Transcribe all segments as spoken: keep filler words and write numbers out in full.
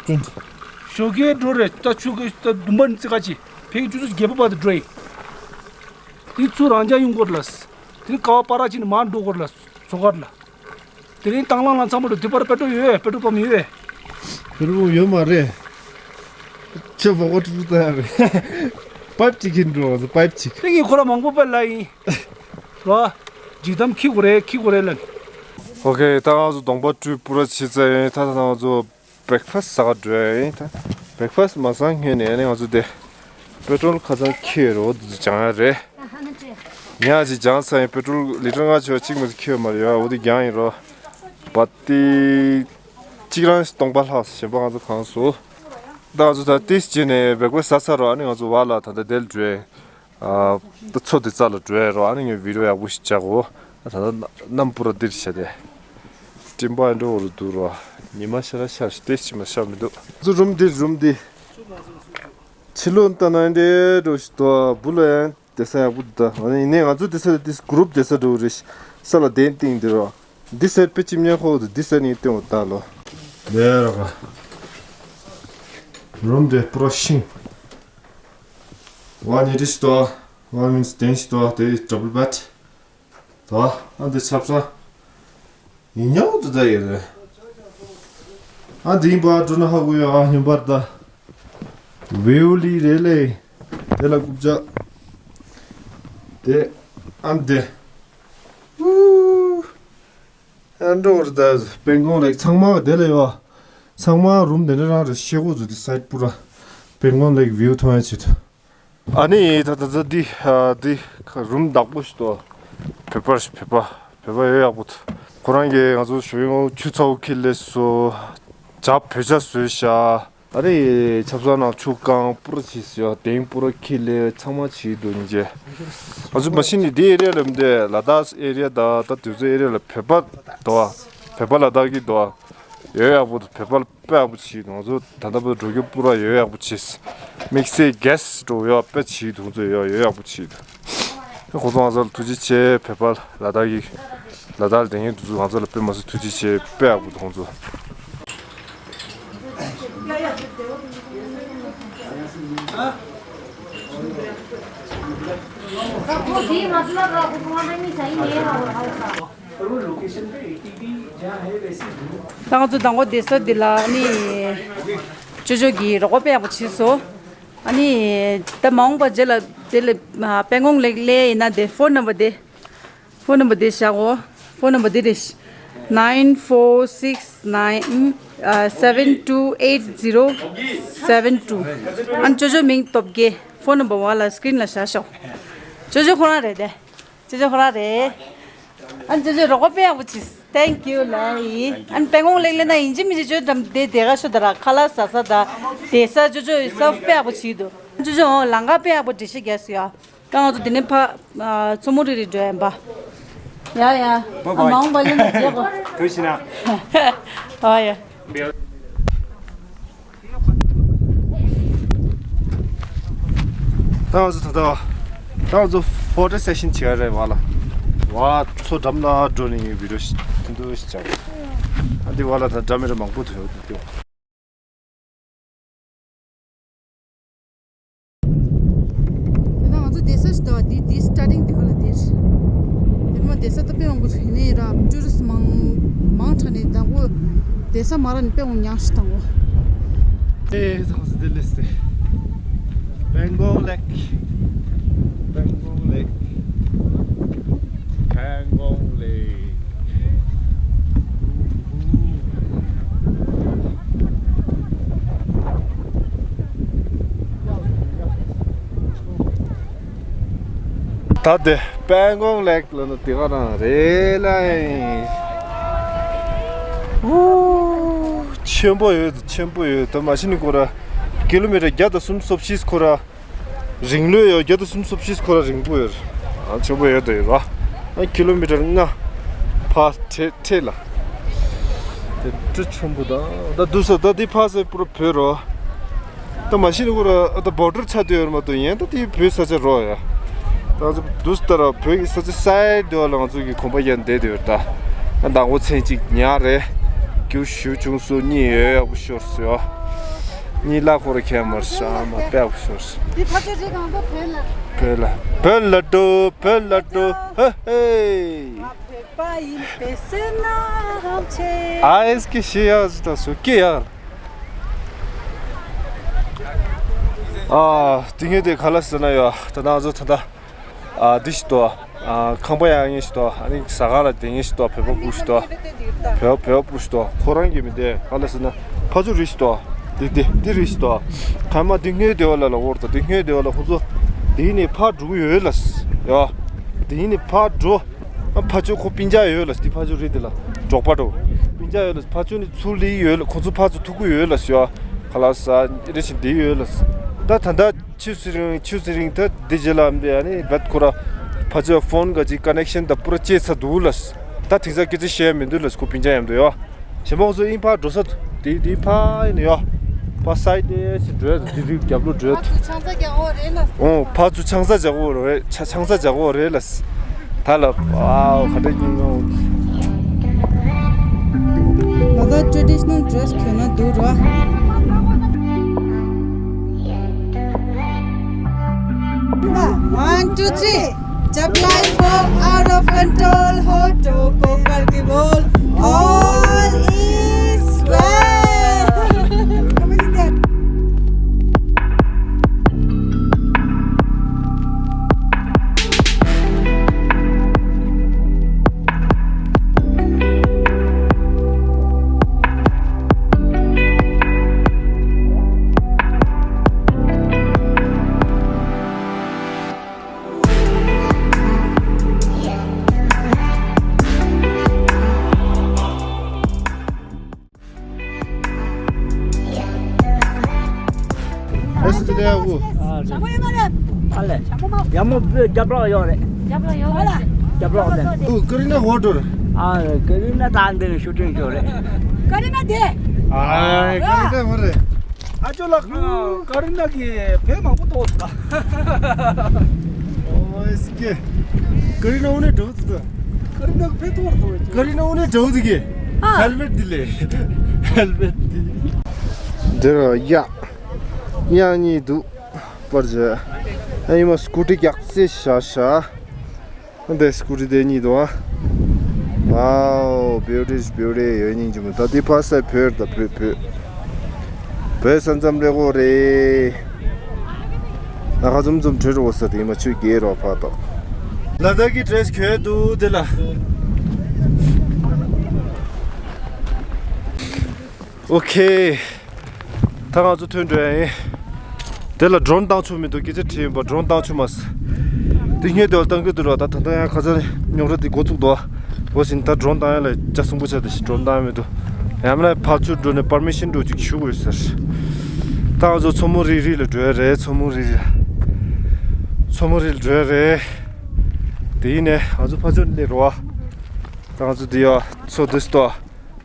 ཅན། ཞོགས་ཀས་འགྲོ་རེད། ད་ཆུ་གི་ད་དུམ་པ་ནི་ཙི་ག་ཅི་ཕ་གི་ཆུ་ཚོད་བརྒྱད་པ་བར་དུ་འགྲོ་ཡིན། དེ་ཚུར་རང་འཇགས་ཡོང་དགོས་ལ། དེ་ནི་ཀ་བ་པ་ར་ཅི་ནི་མར་འགྲོ་དགོས་ལ། མཚོ་ཁར་ལ། དེ་རིང་དང་བླངས་ལ་ཚང་མ་འགྲོ། དེ་པར་པེ་ཏྲོལ་ཡོད། པེ་ཏྲོལ་པམ་ཡོད། པེ་ཏྲོལ་པམ་ཡོད་མ་རེད། ཆུ་བོ་གོ་ཏྲུ་ཏྲུ་ད་རེད། པའིབ་ཅིག་གིན་འགྲོ། པའིབ་ཅིག་དེ་ངས་ཁོ་ར་མང་པོ་པ་ལ་ཡིན། རོ། ཇི་དམ་ཁི་གོ་རེ་ཁི་གོ་རེ་ལན། ཨོ་ཁེ། ད་ང་ཚོ་གདོང་པ་བཀྲུས་པུ་ར་བྱས་ཚར་ཡིན། ད་ད་ང་ཚོ་བྷེག་ཕ་སི་ཟ་ག་འགྲོ་ཡ་ཡིན། ད་བྷེག་ཕ་སི་མ་ཟ་སྔོན་ནས་ནི་ང་ཚོ་དེ་པེ་ཏྲོལ་ཁ་ཚང་ཁྱེར་རོ་འདི་ཚོ་སྦྱང་ཡ་རེད། ཉག་ཅིག་སྦྱང་ཚར་ཡིན། པེ་ཏྲོལ་ལི་ཊར་ལྔ་ཆེ་བ་གཅིག་མ་ཚོ་ཁྱེར་མ་རེད་ཡ། འོ་དེ་སྦྱང་ཡིན་རོ། བ་ཏི་གཅིག་རང་སྟོང་པ་ལྷག་གཞན་པ་ང་ཚོ་གང་སོ། ད་ང་ཚོ་ད་ཏིས་བྱས་ནས་བྷེག་ཕ་སི་ཟ་ཚར་རོ། ཨ་ནི་ང་ཚོ་བ་ལ་ད་ད་དེལ་འགྲོ། ཨ། ད་མཚོ་དེ་རྩ་ལ་འགྲོ་ཡ་རོ། ཨ་ནི་ངས་བི་ཌི་ཡོ་ཡག་པོ་ཞིག་བྱ་གོ། ད་ད་གནམ་པུ་ར་འདིར་བྱས་ཏེ། སྤྲིན་པ་ཨེ་འགྲོ་བ་རུ་འདུག་རོ། ཉི་མ་ཤར་ར་ཤར་ཏེ་ཕྱི་མ་ཤར་མི་འདུག་ཚུ་རུམ་འདི་རུམ་འདི། ཕྱི་ལོགས་ལྟ་ན་འདྲེ་འགྲོ་ཞིག་འདུག་བུ་ལ་ཡང་བསྡད་ས་ཡག་པོ་འདུག་ད་ཨ་ནི་ཡིན་ནའི་ང་ཚོ་བསྡད་ས་དེ་གུ་རུབ་བསྡད་ས་འགྲོ་རེད། ས་ལ་གདན་བཏིང་འདི་རོ། འདི་སར་དཔེ་ཅིམ་ཉན་ཁོ་འདི་སར་ནི་སྟོན་འོ་ད་ལོ། ལས་ར་ག་རུམ་འདི་པུ་ར་ཤིང་། ཝ་ཉི་རི་སྟོ། ཝ་མིན་སི་ཏེན་སྟོ། དེ་ཌབ་བལ་བེད། དོ། ཨ་འདི་ཆབ་ས། ཡིན་ཉག་ཏུ་ད་ཡོད་རེད། ཨ་འདི་ཡིན་པ་འགྲོ་ན་ཧ་གོ་ཡོད། ཨ་སྙོམས་པར་ད། བེའུ་ལི་རེད་ལེ། དེ་ལ་རྐུབ་ལྕགས། དེ། ཨ་འདི། ཨུ། ཨ་འགྲོ་རེད་ད། པེང་གོང་ལེག་ཚང་མ་དེ་ལ་ཡོད། ཚང་མ་རུམ་དེ་འདྲ་རང་རེད། ཤེལ་སྒོ་བཙུགས་ཏེ་སའིད་པུ་ར། པེང་གོང་ལེག་བིའུ་མཐོང་ཡ་ཆེད་དུ། ཨ་ནི་ད་ད་ད་འདི་ཨ་འདི་རུམ་བདག་པོ་ཞིག་ཏོ། བོད་པ་ཞིག་བོད་པ་བོད་པ་ཡོད་ཡག་པོ་འདུག་ཁོ་རང་གིས་ང་ཚོ་ཞོ་ཡོང་ཆུ་ཚ་བོ་ཁྱེར་སླེབས་སོ། ཇ་བོད་ཇ་བཟོས་ཤག་ཨ་ནི་ཆབ་གསང་ནང་ཆུ་བཀང་པུ་ར་བྱས་སོ། གདན་པུ་ར་ཁྱེར་སླེབས་ཚང་མ་བྱས་འདུག་སྙིང་རྗེ། ང་ཚོ་མ་གཞི་ནས་འདི་ཨེ་རི་ཡ་ལ་མི་འདུག་ལ་དྭགས་ཨེ་རི་ཡ་དང་ད་དུས་ཚོད་ཨེ་རི་ཡ་ལ་བོད་པ་འདུག་བོད་པ་ལ་དྭགས་ཀྱི་འདུག་ཡོད་ཡག་པོ་འདུག་བོད་པ་དཔེ་ཡག་པོ་བྱས་འདུག་ང་ཚོ་ད་ལྟ་བར་འགྲོ་རྒྱུ་པུ་ར་ཡོད་ཡག་པོ་བྱས། དམིགས་བསལ་གྷེ་སི་ཊི་འགྲོ་ཡག་དཔེ་བྱས་འདུག་ང་ཚོ་ཡོད་ཡོད་ཡག་པོ་བྱས་འདུག་ཁོང་ཚོ་ང་ཚོ་ལ་ཐུགས་རྗེ་ཆེ། བོད་པ་ལ་དྭགས་ཀྱི་ལ་དྭགས་ལ་དེ་ངས་འདུག་ང་ཚོ་ལ་དཔེ་མ་སྲིད་ཐུགས་རྗེ་ཆེ། དཔེ་ཡག་པོ་འདུག་ཁོང་ཚོ། ད་ང་ཚོ་མདང་དགོང་བསྡད་ས་འདི་ལ་ནི་ཅོ་ཅོ་གིས་རོགས་པ་དཔེ་ཡག་པོ་བྱས་སོང་། ཨ་ནི་ད་མ་འོངས་པ་རྗེས་ལ་དེ་ལ་པེང་གོང་ལེག་སླེབས་ཡིན་ན་དེ་ཕོན་ནམ་བར་དེ། ཕོན་ནམ་བར་དེ་བཞག་གོ། ཕོན་ནམ་བར་དེ་རེད། nine four six nine seven two eight zero seven two། ཨ་ནི་ཅོ་ཅོ་མིང་སྟོབས་རྒྱལ། ཕོན་ནམ་བར་བ་ལ་སི་ཀི་རིན་ལ་བཞག་ཤོག་ཅོ་ཅོ་ཁོ་རང་རེད་དེ། ཅོ་ཅོ་ཁོ་རང་རེད། ཨ་ཅོ་ཅོ་རོགས་པ་དཔེ་ཡག་པོ་བྱས། Thank you ལ་ཡིན། ཨ་ནི་པེང་གོང་ལེག་སླེབས་ན་ཡིན་གཅིག་མིན་གཅིག་ཅོ་ཅོ་དེ་དེ་ག་ཤོད་ད་ར། ཁ་ལག་ཟ་ས་ད་བསྡད་ས་ཅོ་ཅོ་ཡི་སར་ཝི་དཔེ་ཡག་པོ་བྱས་འདུག་ཅོ་ཅོ་ལམ་ཁ་དཔེ་ཡག་པོ་འགྲེལ་བཤད་རྒྱག་སོང་ཡ། ད་ང་ཚོ་དེ་ནས་ཕ་མཚོ་མོ་རི་རི་འགྲོ་ཡ་ཡིན་པ། ཡ་ཡ། Bye bye. མ་འོངས་པ་ལ་ན་མཇལ་གོ། ཐུགས་རྗེ་གནང་། ཨ་ཡ། ད་ང་ཚོ་ད་ལྟ་ད་ང་ཚོ་ཕོ་ཊོ་སེ་ཤན་བྱེད་ཡ་རེད་བ་ལ། བ་མཚོ་འགྲམ་ལ་འགྲོ་ནས་བི་ཌིའོ་ཞིག་དེ་འདུག་ཞིག་བྱ། ཨ་འདི་བ་ལ་ད་འདྲ་མི་འདྲ་མང་པོ་འདུག་ཡོད་འདུག་དེ་ན་ང་ཚོ་བསྡད་ས་ཞིག་ལྟ་བ་འདི་འདི་སི་ཊར་ཊིང་དེ་ག་ལ་བསྡད་རེད། དེ་མ་བསྡད་ས་ད་དཔེ་མང་པོ་རེད། ཡིན་ནའི་ར་ཊུ་རི་སི་ཊི་མང་མང་དྲགས་ནས་ད་གོ་བསྡད་ས་མ་རག་ནས་དཔེ་འོ་མྱངས་ཤིག་དང་གོ། ཨེ་ད་ང་ཚོ་འདི་སླེབས་སོང་། པེང་གོང་ལེག་པེང་གོང་ལེག་པེང་གོང་ལེག་ད་དེ་པེང་གོང་ལེག་ལ་ནི་དེ་ག་རང་རེད་ལ། ཨུ། ཆེན་པོ་ཡོད། ཆེན་པོ་ཡོད། ད་མ་གཞི་ནས་ཁོ་ར་ཀི་ལོ་མི་ཊར་བརྒྱ་དང་སུམ་ཅུ་སོ་བཞི་ཁོ་ར། རིང་ལོས་ཡོད། བརྒྱ་དང་སུམ་ཅུ་སོ་བཞི་ཁོ་ར་རིང་པོ་ཡོད། ཨ་ཆེན་པོ་ཡོད་དོ་ཡོད་ར། ཨ་ཀི་ལོ་མི་ཊར་ལྔ་ཕར་འཕྲེད་འཕྲེད་ལ། དེ་འདྲ་ཆེན་པོ་དང་ད་འདུག་ས་ད་འདི་ཕར་ས་པུ་ར་བོད་རོ། ད་མ་གཞི་ནས་ཁོ་ར་ད་བོར་ཌར་ཆགས་བསྡད་ཡོད་རེད་མ་གཏོགས་ཡན་ད་འདི་བོད་ས་ཆ་རོ་ཡ། ད་ང་ཚོ་འདུག་ས་ད་ར་བོད་ཀྱི་ས་ཆ་སའི་འདི་བ་ལ་ང་ཚོ་གི་གོམ་པ་རྒྱག་བསྡད་ཡོད་ད། ད་མདང་དགོང་མཚན་གཅིག་ཉལ་རེད། རྒྱུ་ཞུ་བྱུང་སོ་གཉིད་ཡོད་ཡག་པོ་ཤོར་སོ་ཡ། གཉིས་ལ་ཁོ་ར་ཁྱད་མར་ཤ་མ་པེག་ཤོར། འདི་ཕ་ཆོས་རིགས་གང་ཚོ་བོད་ལ། བོད་ལ། བོད་ལ་འགྲོ། བོད་ལ་འགྲོ། ཧེ་ཧེ། ང་བོད་པ་ཡིན་པས་ཟེར་ན་ཧམ་ཆེ། ཨ་ཨེས་ཀི་ཤི་ཡ་ཟི་ད་སུ་ཀི་ཡ། ཨ་དེ་ངས་དེ་ག་ལ་ཟེར་ན་ཡོ། ད་ནང་ཚོ་ད་ད། ཨ་འདི་ཞིག་ཏོ། ཨ་ཁང་པ་ཡག་ངེས་ཞིག་ཏོ། ཨ་ནི་ཟ་ཁང་ལ་བསྡད་ངེས་ཞིག་ཏོ། བོད་པ་སྤུ་ཞིག་ཏོ། བོད་བོད་པ་སྤུ་ཞིག་ཏོ། ཁོ་རང་གི་མི་དེ་ག་ལ་ཟེར་ན་ཕ་ཆོས་རིགས་ཞིག་ཏོ། འདི་འདི་འདི་རིགས་ཞིག་ཏོ། ཁ་མ་འདི་སྔོན་སྡེ་བ་ལ་ལ་འོར་ཏོ། འདི་སྔོན་སྡེ་བ་ལ་ཁོ་ཚོ་འདི་ནི་ཕར་འགྲོ་གི་ཡོད་ལ་ཡ། འདི་ནི་ཕར་འགྲོ། ཨ་ཕ་ཆོས་ཁོ་སྤུན་ཀྱག་ཡོད་ལ། འདི་ཕ་ཆོས་རིགས་འདི་ལ་འབྲོག་པ་འགྲོ། སྤུན་ཀྱག་ཡོད་ལ། ཕ་ཆོས་ནི་ཚུར་ལི་ཡོད་ལ། ཁོ་ཚོ་ཕར་ཚུར་ཐུག་གི་ཡོད་ལ་ཡ། ག་ལ་ཟ་རེ་བཞིན་འདི་ཡོད་ལ། ད་ད་ད། ཆུ་ཚོད་རིང་ཆུ་ཚོད་རིང་ད་འདི་རྗེས་ལ་འདི་ཨ་ནི་བད་ཁོ་ར་ཕ་ཆོས་ཕོན་ག་ཅིག་ཀ་ནེག་ཤན་ད་པུ་ར་བཅད་ཚར་འདུག་ལ། ད་དེང་སང་སྐད་ཆ་བཤད་མི་འདུག་ལ། ཁོ་སྤུན་ཀྱག་མཉམ་དུ་ཡོ། གཞན་པ་ཁོ་ཚོ་ཨིན་ཕ་འགྲོ་ས་དེ་དེ་ཕ་ཨིན་ཡོ། ཕ་སའི་ཌི་དེ་ཞིག་འགྲོ་ཡ་དེ་རིགས་རྒྱབ་ལོ་འགྲོ་ཡ། ཕ་ཚོ་ཆང་ས་རྒྱག་འོ་རེད་ལ། ཨོ་ཕ་ཚོ་ཆང་ས་རྒྱག་འོ་རེད། ཆ་ཆང་ས་རྒྱག་འོ་རེད་ལ། ད་ལ་ཨའོ་ཁ་ཏ་ཉིན་ནོ། ང་ཚོ་ཊྲེ་ཌི་ཤ་ནལ་ཌི་རེ་སི་གྱོན་ན་འདུག་རོ། One, two, three. Chaplai folk out of control, ho to ko kar ke bol, all is well. ཨ་ལེ། ཡ་མོ་རྒྱབ་ལོག་ཡོད་རེད། རྒྱབ་ལོག་དེ། ཨོ་ཀ་རི་ན་ཧོ་ཊེལ། ཨ་ཀ་རི་ན་ད་འདི་ནས་ཤུ་ཊིང་བྱོས་རེད། ཀ་རི་ན་དེ། ཨ་ཀ་རི་ན་ཧོ་རེད། ཨ་ཅོ་ལགས། ཀ་རི་ན་གི་བོད་མང་པོ་ཐོག་ལ། ཨོ་ཨེས་ཀེ། ཀ་རི་ན་འུ་ནས་འགྲོ་ཐུབ་ད། ཀ་རི་ན་བོད་ཐོག་ལ་ཐོག་ཀ་རི་ན་འུ་ནས་འགྲོ་ཐུབ་གི། ཧེལ་མེད་འདི་ལས། ཧེལ་མེད་འདི། འདི་ར་ཡ། ཡང་གཉིས་འདུག་པར་བྱས། ཨ་ཡིན་མ་སྐུ་ཊི་རྒྱག་རྩེ་བྱ་བྱ། འདི་སྐུ་ཊི་དེ་གཉིས་འདུག་ཨ། ཝའོ་བིའུ་ཊི་བིའུ་ཊི་ཡོད་སྙིང་རྗེ་མོ། ད་འདི་ཕ་ས་བོད་ད་བོད་བོད། བོད་ས་མཚམས་རེད་གོ་རེད། ད་ག་འཛོམས་འཛོམས་བྲོས་འགྲོ་ས་དེ་མ་ཆུ་རྒྱས་རོ་ཕ་ཏོ། ལ་དྭགས་ཀྱི་ཌི་རེ་སི་གྱོན་འདུག་དེ་ལ། ཨོ་ཁེ། ད་ང་ཚོ་ཐོན་འགྲོ་ཡ་ཡིན། དེ་ལ་ཌོ་རོན་བཏང་ཆོག་མི་འདུག་སྐད་ཆ་དྲིས་ཡིན་པ། ཌོ་རོན་བཏང་ཆོག་མ་སི། དེ་སྔོན་དེ་བ་བཏང་གི་འདུག་ར། ད་ད་ལྟ་ཡང་ཁ་སང་རྙོག་དྲ་དེ་འགོ་བཙུགས་འདུག་འོ་བཞིན་ད་ཌོ་རོན་བཏང་ཡ་ལ་ཅག་གསུང་པོ་བྱ། དེ་ཞིག་ཌོ་རོན་བཏང་ཡ་མི་འདུག་ཡང་མིན་ན་ཕར་ཚུར་འགྲོ་ནས་པར་མི་ཤན་འགྲོ་ཅིག་ཞུ་དགོས་ཟེར། ད་ང་ཚོ་མཚོ་མོ་རི་རི་ལ་འགྲོ་ཡ་རེད། མཚོ་མོ་རི་རི། མཚོ་མོ་རི་ལ་འགྲོ་ཡ་རེད། དེ་ཡིན་ནས་ང་ཚོ་ཕར་ཚུར་སླེབས་རོགས། ད་ང་ཚོ་འདི་ཡ་མཚོ་འདི་སྟོ།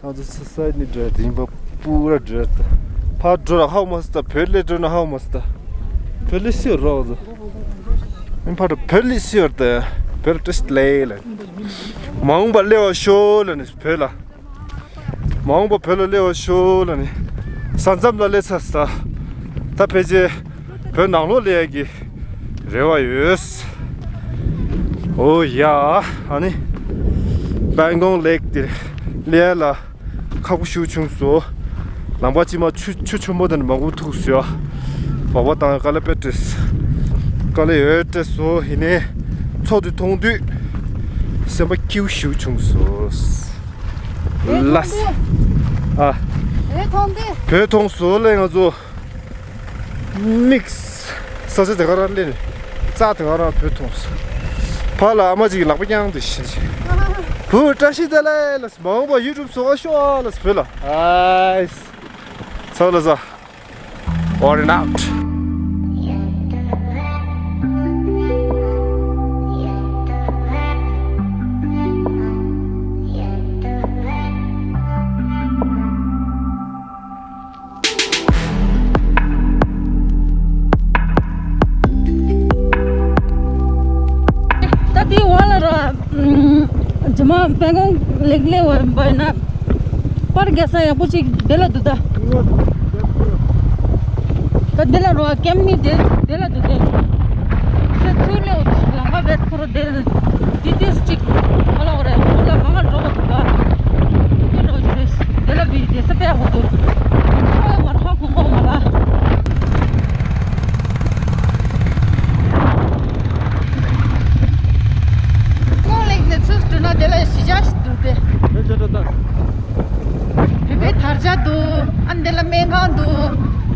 ང་ཚོ་ས་ས་ནི་འགྲོ་དེ་ཡིན་པ་པུ་ར་འགྲོ་ད། ཕར་འགྲོ་ར་ཧའོ་མ་སི་ད། བོད་ལས་འགྲོ་ན་ཧའོ་མ་སི་ད། བོད་ལས་སི་རོགས་ཟ། ཨིན་ཕར་བོད་ལས་སི་བར་ད། བོད་ལ་ཏྲིས་ལེ་ལ། མ་འོངས་པ་སླེབས་པ་ཤོག་ལ་ནི་བོད་ལ། མ་འོངས་པ་བོད་ལ་སླེབས་པ་ཤོག་ལ་ནི། ས་མཚམས་ལ་སླེབས་ཚར་ས། ད་ཕལ་ཆེར་བོད་ནང་ལོགས་སླེབས་ཡ་གི་རེ་བ་ཡོད། ཨོ་ཡ། ཨ་ནི་པན་གོང་ལེག་དེ་སླེབས་ཡ་ལ་ཁག་པོ་ཞེ་པོ་བྱུང་སོང་། ལམ་ཁ་དཀྱིལ་མ་ཆུ་ཆུ་ཆེན་པོ་དེ་འདྲ་མང་པོ་ཐུག་སོང་ཡ། སྦག་སྦག་བཏང་ཡ་དཀའ་ལས་དཔེ་སྤྲད། དཀའ་ལས་ཡོད་སྤྲད་སོང་། ཡིན་ནའི་མཚོ་དེ་མཐོང་དུས་སེམས་པ་སྐྱིད་པོ་ཞེ་པོ་བྱུང་སོང་། ལགས། ཨ། བོད་མཐོང་དུས། བོད་མཐོང་སོང་ལས་ང་ཚོ། དམིགས། ས་ཆ་དེ་ག་རང་སླེབས་ནས། རྩྭ་དེ་ག་རང་བོད་མཐོང་སོང་། ཕར་ལ་ཨ་མ་ཅིག་གིས་ལག་པ་བརྐྱངས་ཏེ་བཞིན་བཞིན། བུ་བཀྲ་ཤིས་བདེ་ལེགས་ལ། མ་འོངས་པ་ཡུ་ཊུབ་བཟོ་ག་ཤོག་ལ་བོད་ལ། ཨའི། ཚ་ལ་ཚ། Over and out. ད་དེའི་འོག་ལ་ར། ཨམ། རྗེས་མ་པན་གོང་ལེག་སླེབས་པ་ཡིན་ན། པར་རྒྱག་ས་ཡག་པོ་ཅིག་དེ་ལ་འདུག་ད། འདི་ལ་རོ་ཀེམ་ནི་དེ་དེ་ལ་འདུག་སྟེ། སེ་ཚུར་ལེའུ་ལམ་ཁ་བེད་ཁོ་རོ་དེ་ལ་དེ་དེ་སི་ཅིག་ཨ་ལ་འོ་རེད། ཁོ་ལ་མ་ང་འགྲོ་བ་འདུག་ག་དེ་འགྲོ་རྒྱུ་རེད། དེ་ལ་བི་དེ་ས་པད་འོ་དེ་ཁོ་མ་ར་ཁོ་ཁོ་མ་ར། ཁོང་ལེགས་ནས་ཚུར་འགྲོ་ན་དེ་ལ་གཞིས་ཆགས་ཤིག་འདུག་སྟེ། བོད་པའི་དར་ཆ་འདུག་ཨ་འདི་ལ་སྨན་ཁང་འདུག་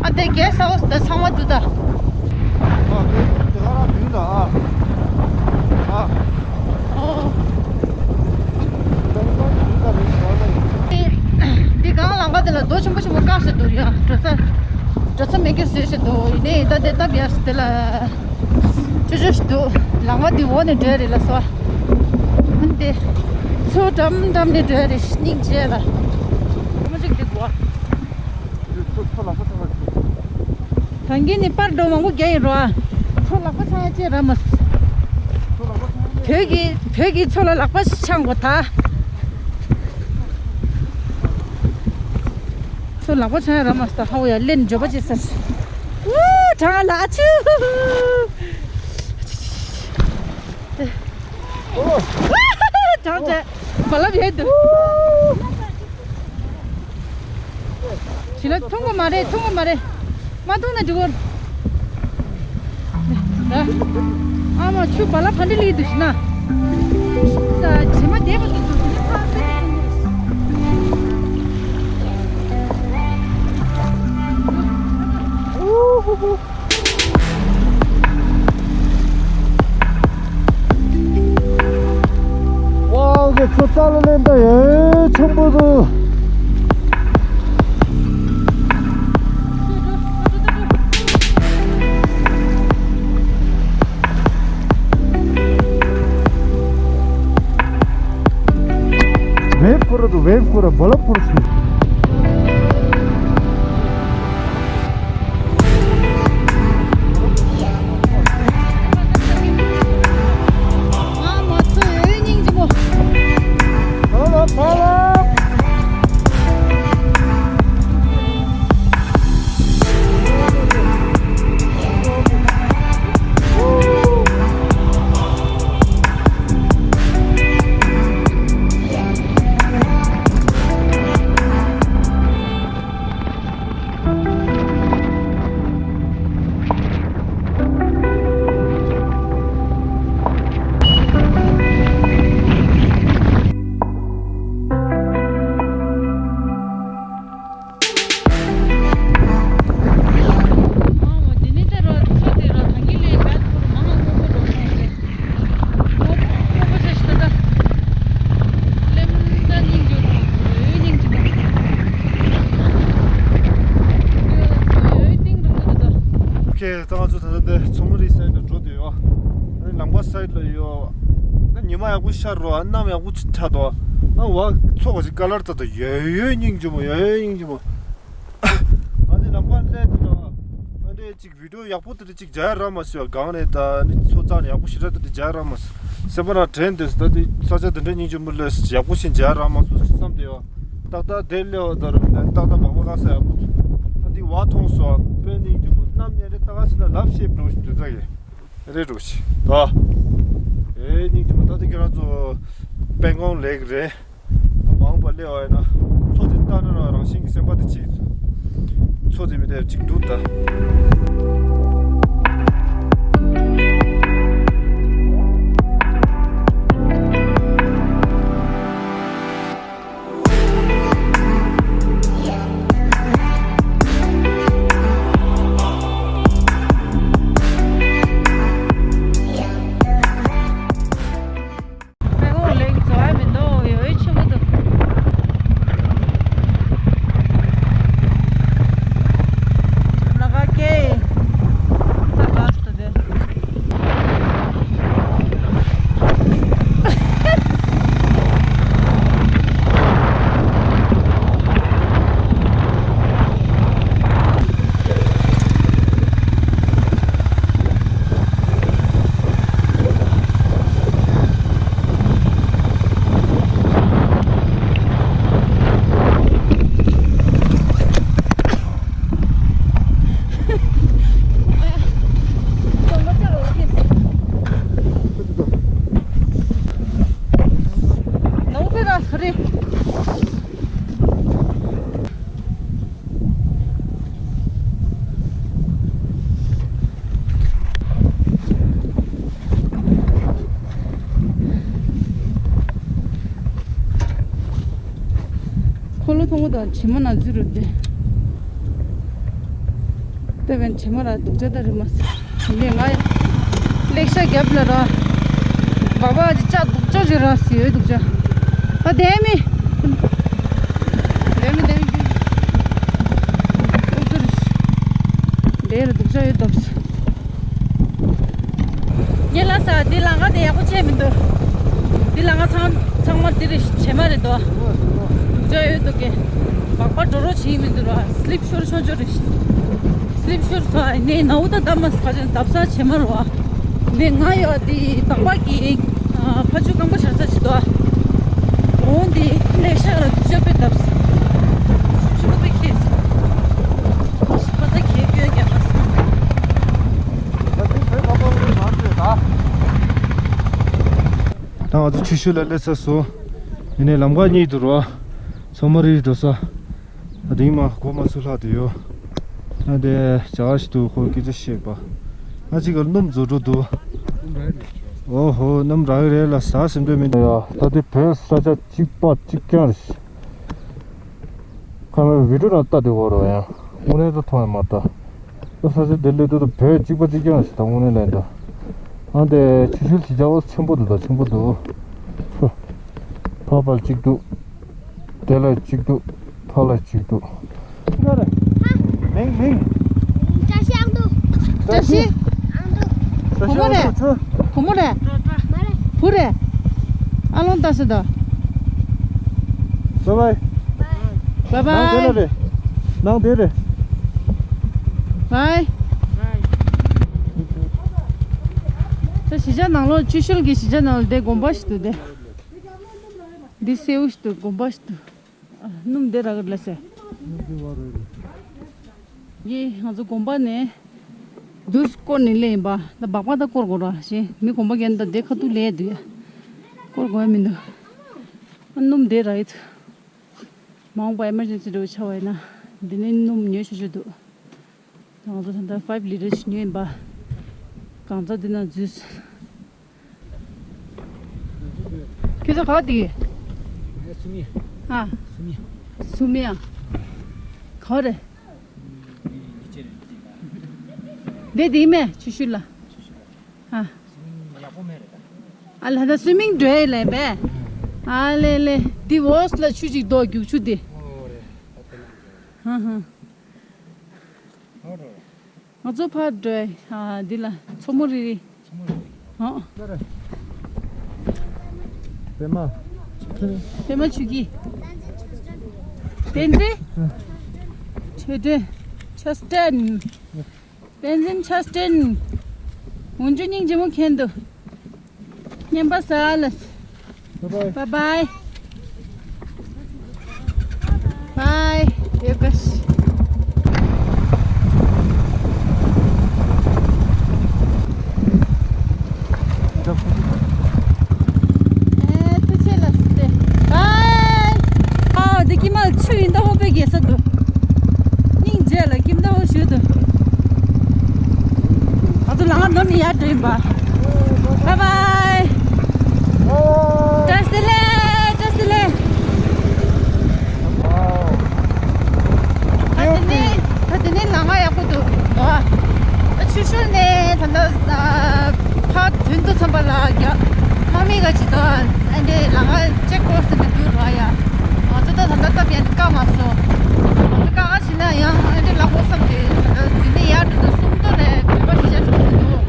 ཨ་འདི་གེ་སི་ཧའུ་སི་དང་ཚང་མ་འདུག་ད། ཨ་ཁེ་དེ་ག་རང་མིང་ལ་ཨ། ཨ། ཨོ། འདི་སྒང་ལམ་ཁ་དེ་ལ་རྡོ་ཆེན་པོ་ཆེན་པོ་བཀག་བཞག་འདུག་ཡ། འགྲོ་ས་འགྲོ་ས་མེད་ཀི་བཟོས་བཞག་འདུག་ཡིན་ནའི་ད་དེ་སྟབས་ཡག་ས་དེ་ལ། ཅོ་ཅོ་ཞིག་འདུག་ལམ་ཁ་འདི་འོག་ནས་འགྲོ་ཡ་རེད་ལ་སོ། ཨ་འདི། མཚོ་འགྲམ་འགྲམ་ནས་འགྲོ་ཡ་རེད། སྙིང་རྗེ་ལ། མ་གཅིག་འདི་གོ། མཚོ་མཚོ་ལག་པ་ཚང་མ་ཞིག་ད་གིན་ནི་པར་འགྲོ་མང་པོ་རྒྱག་ཡིན་རོ་ཨ། མཚོ་ལག་པ་འཆང་ཡ་ཅེས་ར་མ། མཚོ་ལག་པ་འཆང་ཡ། བོད་ཀྱི་བོད་ཀྱི་མཚོ་ལ་ལག་པ་ཞིག་འཆང་དགོས་ད། མཚོ་ལག་པ་འཆང་ཡ་ར་མ་སྟ་ཧའོ་ཡ་ལེན་འཇོ་པ་ཅེས་ཟེར། ཝུ་གྲང་ལ་ཨ་ཆུ། གྲང་ཆེ། རྦ་རླབས་ཡོད་འདུག་ཞི་ལ་འཐུང་གི་མ་རེད། འཐུང་གི་མ་རེད། མ་འཐུང་ན་འགྲིག་གོ། ཨ་མ་ཆུ་རྦ་རླབས་ཕ་འདྲི་ལི་འདུག་ཞི་ན། ས་བྱེ་མ་བསྡད་པ་འདུག་འདུག་ཞི་ན་ཕ་ཕ་འདྲི་ལི། ཨུ་ཧུ་ཧུ། ཝའོ། གི་ཚོ་རྩ་ལ་ལེན་ད་ཡོད་ཆེན་པོ་འདུག་ཝེབ་ཁོ་ར་འདུག་ཝེབ་ཁོ་ར་རྦ་རླབས་ཁོ་ར་ཆེ། ཨོ་ཁེ། ད་ང་ཚོ་ད་ལྟ་དེ་མཚོ་མོ་རི་སའིད་ལ་འགྲོ་བསྡད་ཡོད། ཨ་ནི་ལམ་ཁ་སའིད་ལ་ཡོད། ཨ་ཉི་མ་ཡག་པོ་ཤར་རོ། ཨ་གནམ་ཡག་པོ་ཆགས་འདུག་ཨ་བ་མཚོ་ག་ཅིག་ཀ་ལར་ད་ད་ཡོད་ཡོད་སྙིང་རྗེ་མོ། ཡོད་ཡོད་སྙིང་རྗེ་མོ། ཨ་ནི་ལམ་ཁ་སླེབས་འདུག་ད། ཨ་འདྲས་ཅིག་བི་ཌིའོ་ཡག་པོ་དེ་འདྲ་ཅིག་མཇལ་ཡ་རག་མ་སོང་། སྒང་ནས་ད་ནི་མཚོ་རྩ་ནས་ཡག་པོ་ཞེ་དྲག་དེ་འདྲ་མཇལ་ཡ་རག་མ་སོང་། སེམས་པ་ནང་དྲན་འདུག་ད་དེ་ས་ཆ་དེ་འདྲ་སྙིང་རྗེ་མོ་ལས་ཡག་པོ་ཞིག་མཇལ་ཡ་རག་མ་སོང་བསམ་བསྡད་ཡོད། ཏག་ཏག་དེ་སླེབས་པ་ད་རུང་ཏག་ཏག་སྦག་སྦག་ས་ཡག་པོ་འདུག་ཨ་འདི་བ་མཐོང་སོང་། དཔེ་སྙིང་རྗེ་མོ། གནམ་ཉིན་རེ་ཏག་ཏག་ཞིག་ན་ལབ་ཤེས་འགྲོ་ཞིག་འདུག་ད་ཡེ་རེད་འགྲོ་ཞིག་ད། ཨེ་སྙིང་རྗེ་མོ། ད་དེ་ཁྱེད་རང་ཚོ་པན་གོང་ལེག་རེད། མ་འོངས་པ་སླེབས་པ་ཡིན་ན་མཚོ་དེ་ལྟ་ན་རང་རང་བཞིན་གྱི་སེམས་པ་དེ་ཅིག་མཚོ་དེ་མི་དེ་ཅིག་འདུག་ད། པན་གོང་ལེག་འཛོལ་བ་མི་འདུག་ཡོད་ཆེན་པོ་འདུག་ལ་ཁ་ཀེ། ཁོང་དང་བྱེ་མ་ན་འཛུལ་རུ་བསྡད། དེ་བན་བྱེ་མ་ར་སྡུག་ཅག་ད་རི་མ་སི་ངས་ང་ལེགས་ཤ་རྒྱབ་ལ་ར། བ་བ་ཅི་ཅག་སྡུག་ཅག་ཅི་ར་སི་ཡོད་སྡུག་ཅག་ད་དེ་མི་དེ་མི་དེ་མི་ཁྱོད་ཚུར་དེ་ར་སྡུག་ཅག་ཡོད་དོ་སི། ངས་ལ་ས་འདི་ལམ་ཁ་དེ་ཡག་པོ་བྱས་མི་འདུག་འདི་ལམ་ཁ་ཚང་ཚང་མ་འདི་རེད་བྱེ་མ་རེད་དོ། འཇོ་ཡོད་འདུག་གི་སྦག་སྦག་འགྲོ་རོགས་བྱེད་མི་འདུག་ར། སི་ལིབ་ཤོར་ཆོག་ཆོག་རེད། སི་ལིབ་ཤོར་ཚོ་ནས་ནའུ་ད་ད་མ་ཁ་ཅན་འདབ་ས་བྱེ་མ་རོ། ནས་ང་ཡོད་དེ་སྦག་སྦག་གི་ཕ་ཆུ་རྐང་པ་ཤར་ས་ཞིག་དོ། འོང་དེ་ལས་ཤག་ལ་དུས་ཆ་པའི་འདབ་ས་ཆུ་པའི་ཁེ་ས་ཕ་ད་ཁེ་ཁྱོད་རྒྱག་པ་ས། ད་ང་ཚོ་ཆུ་ཤུར་ལ་སླེབས་ཚར་སོང་། ཡིན་ནའི་ལམ་ཁ་གཉིས་འདུག་རོ། མཚོ་མོ་རི་འགྲོ་ས། ད་དེང་མ་སྒོ་མ་ཚུགས་ལྷག་དུ་ཡོད། ཨ་དེ་བྱ་བ་ཞིག་འདུག་ཁོ་སྐད་ཆ་བཤད་པ། ང་གཅིག་ག་སྣུམ་བཟོ་འགྲོ་འདུག་ཨོ་ཧོ་སྣུམ་རག་གི་རེད་ལ་ཟ་ཟིན་འདོད་མི་འདུག་ཡ་ད་དེ་བོད་ས་ཆ་གཅིག་པ་གཅིག་རྐྱང་རེད། ཁ་མའི་བི་ཌིའོ་ནང་ལྟ་དེ་འོ་རོ་ཡང་དངོས་གནས་ད་མཐོང་ཡང་མ་ལྟ། ད་ས་ཆ་དེ་སླེབས་དུས་ད་བོད་གཅིག་པ་གཅིག་རྐྱང་ཞིག་ད་དངོས་གནས་ལན་ད། ཨ་འདི་ཆུ་ཤུལ་གྱི་རྒྱ་བོ་ཆེན་པོ་འདུག་ད་ཆེན་པོ་འདུག་ཧུ། ཕ་ཕར་གཅིག་འདུག་དེ་ལ་གཅིག་འདུག་ཕ་ལ་གཅིག་འདུག་མིང་མིང་། བཀྲ་ཤིས་ཨང་འདུག་བཀྲ་ཤིས། ཨང་འདུག་བུ་མོ་རེད། བུ་མོ་རེད། མ་རེད། བུ་རེད། ཨ་ལོང་ལྟ་སེ་ད། བའི་བའི། བའི་བའི། ནང་དེ་ལ་རེད། ནང་དེ་རེད། བའི། ད་གཞིས་ཆགས་ནང་ལོགས་ཆུ་ཤུལ་གྱི་གཞིས་ཆགས་ནང་ལ་དེ་དགོན་པ་ཞིག་འདུག་དེ། འདི་སེའུ་ཞིག་འདུག་དགོན་པ་ཞིག་འདུག་སྣུམ་དེ་རག་གི་ལ་སེ། ཡེ་ང་ཚོ་དགོན་པ་ནས་དུས་སྐོར་ནས་སླེབས་ཡིན་པ། ད་སྦག་སྦག་ད་སྐོར་དགོས་ར་ཞེས་མི་དགོན་པ་རྒན་ད་དེ་ཁ་ཐུག་ལས་འདུག་ཡ། སྐོར་དགོས་ཡ་མི་འདུག་སྣུམ་དེ་རག་ཡོད། མ་འོངས་པ་ཨེ་མར་ཇེན་སི་འགྲོ་བའི་ཆ་བ་ཡིན་ན་འདི་ནས་སྣུམ་ཉོ་ཆོག་ཆོག་འདུག་ང་ཚོ་ད་ལྟ་ཕའིབ་ལི་ཊར་ཞིག་ཉོས་ཡིན་པ། གང་ཚ་འདི་ན་འཛུལ། ཁྱོད་ཚོ་ག་བ་འདི་ཡོད། ང་སུ་མི། ཨ། སུ་མི། སུ་མི་ཨ། ག་བ་རེད། འདི་འདི་མེད་ཆུ་ཤུལ་ལ། ཨ། ཡག་པོ་མེད་རེད་ད། ཨ་ལ་ད་སུ་མིང་འགྲོ་ཡི་ལས་པས། ཨ་ལེ་ལེ་འདི་འོག་ལ་ཆུ་ཅིག་རྡོ་རྒྱུག་ཆུ་འདི། ཨོ་རེད་ད་དེ་ལ་འགྲོ། ཧ་ཧ། ཨོ་རེད། ང་ཚོ་ཕར་འགྲོ་ཡ། ཨ་འདི་ལ་མཚོ་མོ་རི་རི། མཚོ་མོ་རི་རི། ཨོ། པད་མ། པད་མ་ཆུ་སྐྱིད། བསྟན་འཛིན། ཆོས་སྒྲོན། ཆོས་སྒྲོན། བསྟན་འཛིན་ཆོས་སྒྲོན། འོན་ཆུ་སྙིང་རྗེ་མོ་མཁན་འདུག་ཉན་པ་ས་ལ། Bye bye. Bye bye. Bye. ཨེ་ཐུགས་རྗེ་ཆེ་ལ་སི་ཏེ། Bye. ཨ་འདི་ཀི་མལ་ཆུ་ཡིན་ད་ཧོ་པེ་གེ་ས་འདུག་སྙིང་རྗེ་ལ་ཀིམ་ད་ཧོ་ཞུ་འདུག་ང་ཚོ་ལ་ང་ནོར་ནི་ཡར་འགྲོ་ཡིན་པ། Bye bye. བཀྲ་ཤིས་བདེ་ལེགས། བཀྲ་ཤིས་བདེ་ལེགས། ད་དེ་ནས་ད་དེ་ནས་ལམ་ཁ་ཡག་པོ་འདུག་ད་ཆུ་ཤུལ་ནས་ད་ལྟ་ཕར་དོན་དུ་འཚམས་པ་ལ་རྒྱ་དམག་མི་ག་ཅིག་དང་ཨ་འདྲས་ལམ་ཁ་ཅེག་པོ་སི་ཊི་འདུག་ར་ཡ། ང་ཚོ་ད་ད་ལྟ་སྟབས་ཡག་ནི་བཀག་མ་སོང་། ང་ཚོ་ཀ་ཁ་ཕྱིན་ན་ཡང་ཨ་འདྲས་ལག་པོ་བསམ་སྟེ་ད་དེ་ནས་ཡར་འགྲོ་དུས་སུམ་མདོ་ནས་བོད་པ་ཤི་ཆ་ཞིག་འདུག་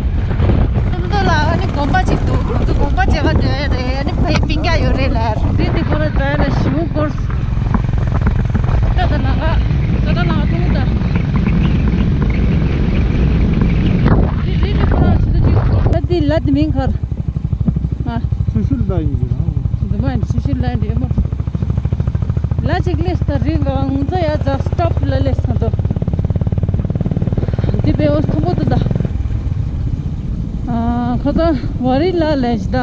སུམ་མདོ་ལ་ཨ་ནི་དགོན་པ་ཅིག་འདུག་ང་ཚོ་དགོན་པ་མཇལ་ཁ་འགྲོ་ཡ་རེད། ཨ་ནི་ཕའི་སྤུན་ཀྱག་ཡོད་རེད་ལ། རི་འདི་ཁོ་ར་རྫ་ཡ་ལ་ཞིམ་པོ་སྐོར། ད་ད་ལམ་ཁ་ད་ད་ལམ་ཁ་མཐོང་ད། འདི་རི་འདི་ཁོ་ར་ཆུ་ཚོད་གཅིག་སྐོར། ད་འདི་ལ་འདི་མིང་གར། ཨ། ཆུ་ཤུལ་ལ་ཡིན་གྱི་རང་། འཛིན་མ་ཡིན་ཆུ་ཤུལ་ལ་ཡིན་འདི་མོ། ལ་ཅིག་ལེས་ད་རི་གང་ཚ་ཡ་ཛ་སི་ཊོབ་ལ་ལེས་ད་དོ། འདི་བེ་འོ་མཐོན་པོ་འདུག་ད། ཨ་ཁ་ཚ་བ་རི་ལ་ལེས་ད།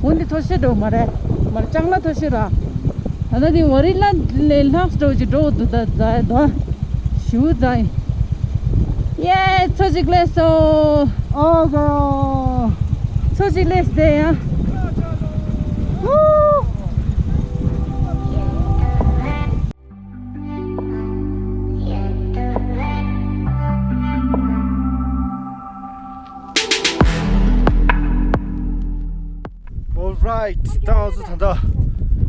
འོ་འདི་མཐོ་ཤོས་འགྲོ་མ་རེད། མ་རེད་ལྕང་ལ་མཐོ་ཤོས་ར། ད་ལྟ་འདི་བ་རི་ལ་ལེ་ལྷག་འགྲོ་ཅིག་འགྲོ་འདུག་ད་ཛ་ཡ་དོ། ཞུ་ཛ་ཡ། ཡེ་ཚོ་ཅིག་ལེས་སོ། ཨ་ཛ་ཡ། ཚོ་ཅིག་ལེས་དེ་ཡ། ཧུ། ད་ང་ཚོ་ད་ལྟ་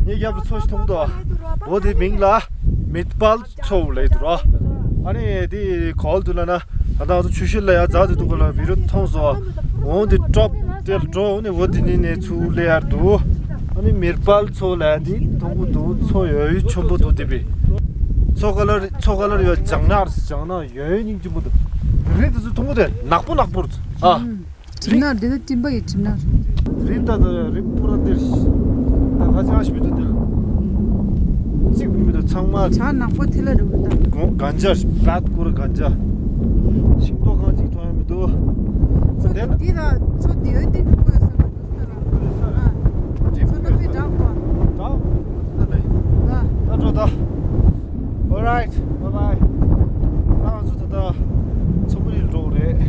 ངའི་རྒྱབ་ལ་མཚོ་ཞིག་མཐོང་གི་འདུག་འོ་དེ་མིང་ལ་མིད་པཱལ་མཚོ་ལབ་འདུག་ར། ཨ་ནི་དེ་ག་པར་འདུག་ལབ་ན། ད་ལྟ་ང་ཚོ་ཆུ་ཤུར་ལ་ཡར་འཛེགས་ཏེ་འདུག་ག་ལ་བི་ཌི་ཡོ་མཐོང་སོང་། འོ་དེ་ཀྲོབ་དེ་ལ་འགྲོ། འོ་ནི་འོ་དེ་ནས་ནས་ཚུར་སླེབས་ཡར་འདུག་ཨ་ནི་མིད་པཱལ་མཚོ་ལབ་དེ་མཐོང་གི་འདུག་མཚོ་ཡོད་ཡོད་ཆེན་པོ་འདུག་དེ་བས་མཚོ་ག་ལ་རེད། མཚོ་ག་ལ་རེད། ཡ་ལྗང་ནག་རེད། ལྗང་ནག་ཡོད་ཡོད་སྙིང་རྗེ་པོ་འདུག་རི་དེ་ཚོ་མཐོང་གི་འདུག་ནག་པོ་ནག་པོ་རེད། ཨ། རིམ་ནག་འདི་ཚོ་སྤྲིན་པ་ཡི་རིམ་ནག་རེད། རི་ད་ད་རི་པུ་ར་དེར་ད་ཁ་ཆག་ཞིག་མི་འདུག་དེར་གཅིག་མི་འདུག་ཚང་མ་བྱ་ནག་པོ་དེ་ལ་རེད་འདུག་ད། གོང་གན་ཇ་བད་ཀུར་གན་ཇ། ཤིང་ཏོག་གང་གཅིག་མཐོང་ཡ་མི་འདུག་མཚོ་དེ་ལ། འདི་ལ་མཚོ་འདི་ཡོད་དེ་འདུག་གོ་ཡ་ས་ག་འདུག་ད་ལ། ཨ། མཚོ་ད་པི་དྲག་པ། དྲག་ད་ད། ད་འགྲོ་ད། Alright, bye bye. ང་ཚོ་ད་ལྟ་མཚོ་པུ་རིར་འགྲོ་གི་རེད།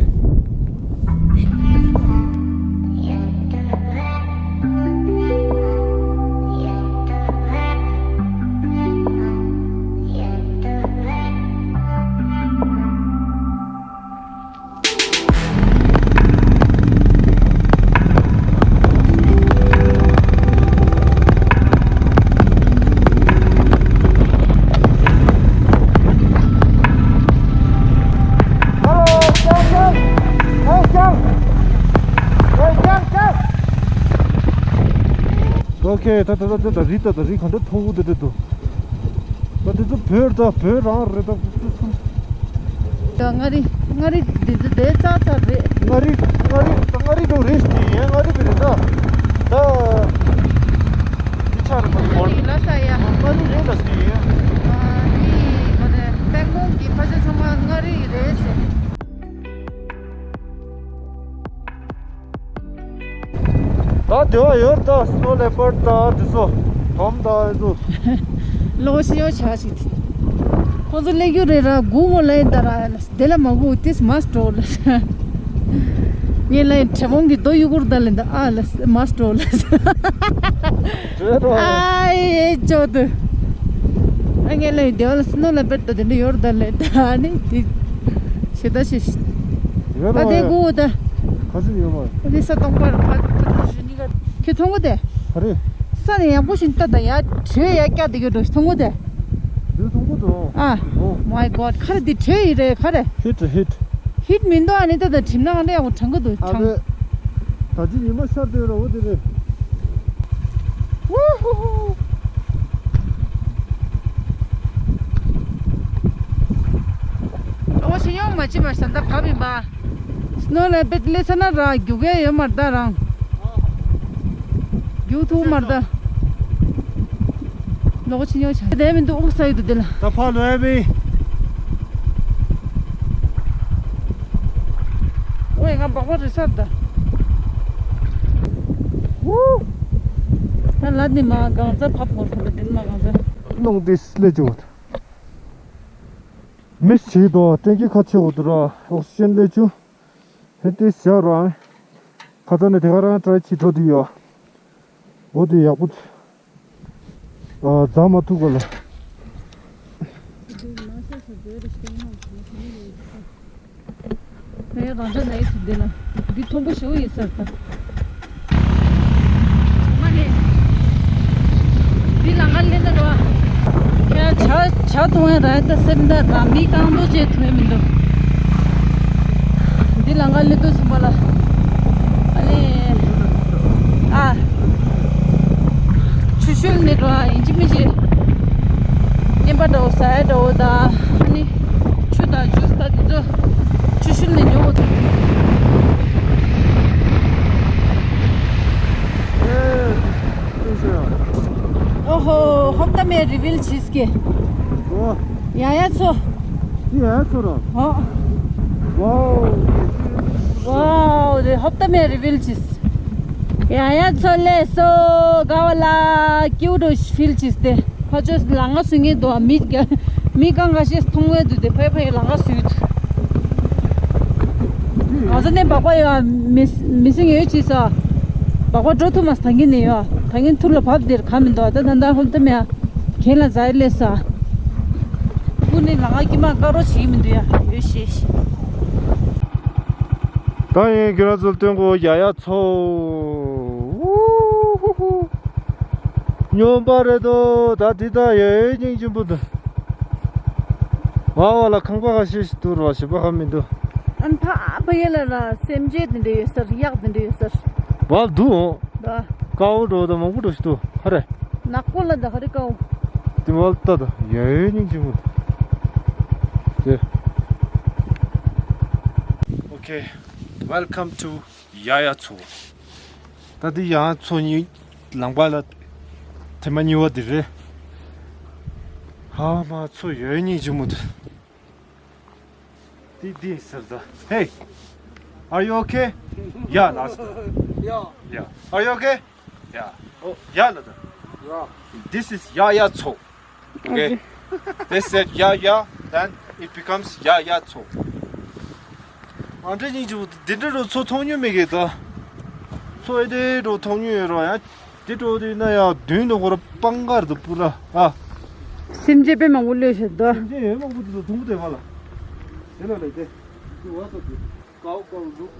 ཨོ་ཁེ། ད་ད་ད་ད་རི་ད་ད་རི་ག་འདྲ་མཐོ་པོ་དེ་འདྲ་འདུག་ད་དེ་ཚོ་བོད་ད་བོད་རང་རེད་ད། ད་མངའ་རིས་མངའ་རིས་འདི་ཚོ་དེ་ཙག་ཙག་རེད། མངའ་རིས་མངའ་རིས་ད་མངའ་རིས་འགྲོ་རེད་ཟེར་ཡིན། མངའ་རིས་བི་རེད་ད། ད་འདི་ཆ་རེད་མ་གཏོགས། མངའ་རིས་ལ་ས་ཡ། མངའ་རིས་རེད་ད་ཟེར་ཡིན། ཨ་ནི་གོ་ནས་སྤང་གོང་གི་ཕ་ཆ་ཚང་མ་མངའ་རིས་རེད་ཟེར། ད་དེ་བ་ཡོད་ད། སི་ནོ་ལེ་པར་ད་དེ་ཚོ་དོམ་ད་དེ་ཚོ། ལོ་ཤི་ཡོ་ཆ་ཞིག་ཁོང་ཚོ་སླེབས་རྒྱུ་རེད་ར། སྒུག་མོ་ལ་ཡིན་ད་ར། དེ་ལ་མ་སྒུག་དེ་མ་སྤྲོ་ལ། ངས་ལ་ཡིན་དྲེད་མོང་གི་རྡོ་གཡུག་གུར་ད་ལེན་ད་ཨ་ལ་མ་སྤྲོ་ལ། ཨ་ཡེ་ཅོ་དུ། ཨ་ངས་ལ་ཡིན་དེ་བ་ལ་སི་ནོ་ལེ་པར་ད་དེ་འདྲ་ཡོད་ད་ལེན་ད་ཨ་ནི་དེ་ཞེ་ད་ཞེ། ད་དེ་སྒུག་ད། ག་ཚོད་ཡོད་མ། ཨ་ནི་ས་སྟོང་པར་ཕ་ཁྱོད་མཐོང་གོ་དེ། ག་རེ། ས་ནས་ཡག་པོ་ཞིག་ལྟ་དང་ཡ། དྲོད་ཡ་སྐྱ་དེ་གི་འགྲོ་ཞིག་མཐོང་གོ་དེ། དེ་མཐོང་གོ་དོ། ཨ། ཨོ། My God། ཁ་རེ་འདི་དྲོད་ཡིན་རེད་ཁ་རེ། ཧིཊ་ཧིཊ། ཧིཊ་མི་འདུག་ཨ་ནི་ད་ད་དྲིམ་ན་ཨ་འདྲ་ཡག་པོ་གྲང་གི་འདུག་ཨ་གྲང་། རེད། ད་ཅི་ཉི་མ་ཤར་དུས་ར་འོ་དེ་རེད། ཝུ་ཧུ་ཧུ། ཨོ་ཤི་ཡོང་མ་ཅི་མ་ཤ་འདབ་བབ་ཡིན་པ། སི་ནོ་ལ་པེད་ལེ་ས་ན་ར་རྒྱུག་གེ་ཡོད་མ་རེད་ད་རང་། རྒྱུག་ཐུབ་མ་རེད་ད། ལོག་ཕྱིན་ཡོང་བྱ་བསྡད་མི་འདུག་ཨུག་ས་ཡོད་དུ་དེ་ལ། ད་ཕ་ལོས་མི། ཨོའི་ང་སྦག་སྦག་རེད་ས་ད། ཝུ། ད་ལ་ནི་མ་གང་ཚ་ཕབ་ངོར་ཁོ་ལ་དེ་ནི་མ་གང་ཚ། ནོང་དེ་སླེ་ཅོ། མི་ཞིག་དོ་ཏན་གྱི་ཁ་ཆེ་བོ་དུ་ར་ཨོག་སི་ཅན་ལེ་ཆུ། ཧེ་ཏེ་ཤ་ར། ཁ་ཚ་ནས་དེ་ག་རང་ཏྲའི་ཆི་ཐོ་དུ་ཡོ། འོ་དེ་ཡག་པོ། ཨ་རྫ་མ་ཐུག་ག་ལ། ངའི་རང་འཇགས་ནས་ཡིད་དུ་འདི་ལ། འདི་མཐོན་པོ་ཞེ་པོ་ཡིན་ས་རེད་ད། མ་ནས། འདི་ལ་ང་ལེན་ན་རོ། ཁྱེད་ཇ་ཇ་འཐུང་ཡ་ར་ད་སེམས་ད་ར་མི་རྐང་རྡོ་ཅེས་འཐུང་ཡ་མི་འདུག་འདི་ལ་ང་ལེན་དུས་སུ་མ་ལ། ཨ་ལེ། ཨ། ཆུ་ཤུལ་ནས་འགྲོ་ཨ་ཡིན་གཅིག་མིན་གཅིག་རྔན་པ་འདྲ་བོ་ཟ་ཡ་འདྲ་བོ་དང་ཨ་ནི་ཆུ་དང་ཇུས་དང་དེ་ཚོ་ཆུ་ཤུལ་ནས་ཉོ་དགོས། ཨོ་ཧོ། ཧོབ་ཏ་མེ་རི་བིལ་ཆིས་ཀེ། ཨོ། ཡ་ཡ་ཚོ། འདི་ཡ་ཡ་ཚོ་ར། ཨོ། ཝའོ། ཝའོ་རེ་ཧོབ་ཏ་མེ་རི་བིལ་ཆིས། ཡ་ཡ་ཚོ་ལེ་སོ་ག་བ་ལ་ཀིའུ་རུ་ཕིལ་ཆིས་ཏེ། ཕ་ཆོས་ལ་ང་སུ་ངེ་དོ་མི་ག་མི་གང་ག་ཤེས་མཐོང་བས་དུ་དེ་ཕའི་ཕའི་ལ་ང་སུ་ཡུད། ང་ཚོ་ནས་སྦག་པ་ཡོད་མི་མི་སེང་ཡོད་ཅི་ས། སྦག་པ་འགྲོ་ཐུབ་མ་ཐང་གི་ནས་ཡོད་ཐང་གི་ཐུར་ལ་བབ་དེར་ག་མི་འདུག་ད་ད་ད་ཧོབ་ཏ་མེ་ཨ། ཁྱེད་ལ་ཛའི་ལེ་ས། ཀུ་ནི་ལ་ང་ཀི་མ་ཀ་རོ་བྱེད་མི་འདུག་ཡ་ཡོད་ཤེས་ཤེས། ད་ཡིན་གྱི་ར་ཚོ་སྟོན་གོ་ཡ་ཡ་ཚོ། ཝུ་ཧུ་ཧུ། སྨྱོན་པ་རེད་དོ། ད་འདི་ད་ཡོད་སྙིང་རྗེ་པོ་འདུག། བ་བ་ལ་ཁང་པ་ཁ་ཤས་ཤིག་འདུག་ར། ཞེ་པོ་ཧ་མི་འདུག། ཨན་ཕ་ཕ་ཡེ་ལ་ལ་སེམས་ཅན་དེ་འདྲ་ཡོད་སར། གཡག་དེ་འདྲ་ཡོད་སར། བ་འདུག་ཨོ། ད་ཀའོ་འགྲོ་ད་མང་པོ་འགྲོ་ཞིག་འདུག་ཧ་རེ། ནག་པོ་ལ་ད་ཧ་རེ་ཀའོ། དེ་བ་ལ་ད་ད་ཡོད་སྙིང་རྗེ་པོ་འདུག། དེ། Okay, welcome to ཡ་ཡ་མཚོ། ད་འདི་ཡ་མཚོ་གཉིས་ལང་པ་ལ་ཐེངས་མ་གཉིས་པ་འདི་རེད། ཧ་མ་མཚོ་ཡོད་སྙིང་རྗེ་མོ་འདུག། འདི་འདི་ཟེར་ད། Hey, are you okay? Yeah, last. Yeah. Yeah. Are you okay? Yeah. Oh, yeah, ལ་ད། Yeah. This is ཡ་ཡ་མཚོ། Okay. They said ཡ་ཡ, then it becomes ཡ་ཡ་མཚོ། ཨ་འདྲ་སྙིང་རྗེ་པོ། འདི་འདྲ་རུ་མཚོ་མཐོང་མྱོང་མེད་གི་ད། མཚོ་ཨེ་འདྲ་རུ་མཐོང་མྱོང་ཡོད་རོ། ཡང་འདི་འགྲོ་དུས་ན་ཡང་མདུན་དུ་ཁོ་ར་སྤང་ཁར་དུ་སྤུ་ར་ཨ། སེམས་ཅན་དཔེ་མང་པོ་ལོས་ཤེས་ད། སེམས་ཅན་ཡོད་མང་པོ་དུ་མཐོང་གི་དེ་བ་ལ། དེ་ལ་ལས་དེ། དེ་བ་ལ་དེ། Go, go, look.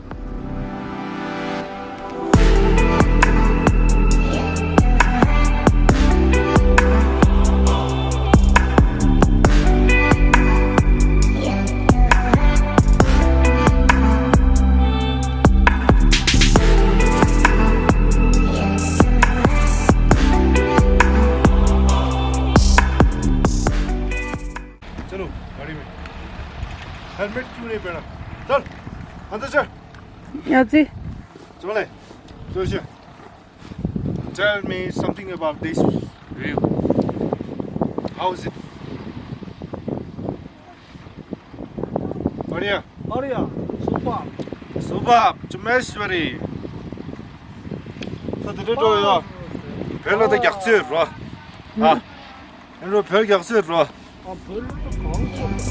चलो, गाड़ी में। हेलमेट क्यों नहीं पहना? चल, अंदर चल। याची। चले, चल। Tell me something about this view. How is it? बढ़िया। बढ़िया। सुपर। सुपर। चुमेश्वरी। ད་དེ་འདྲ་འགྲོ་ཡོད། བོད་ལ་ད་རྒྱག་རྩིས་རོ། ཨ། ཨེ་འགྲོ་བོད་རྒྱག་རྩིས་རོ། ཨ། བོད་ལ་ད་གང་ཚོད།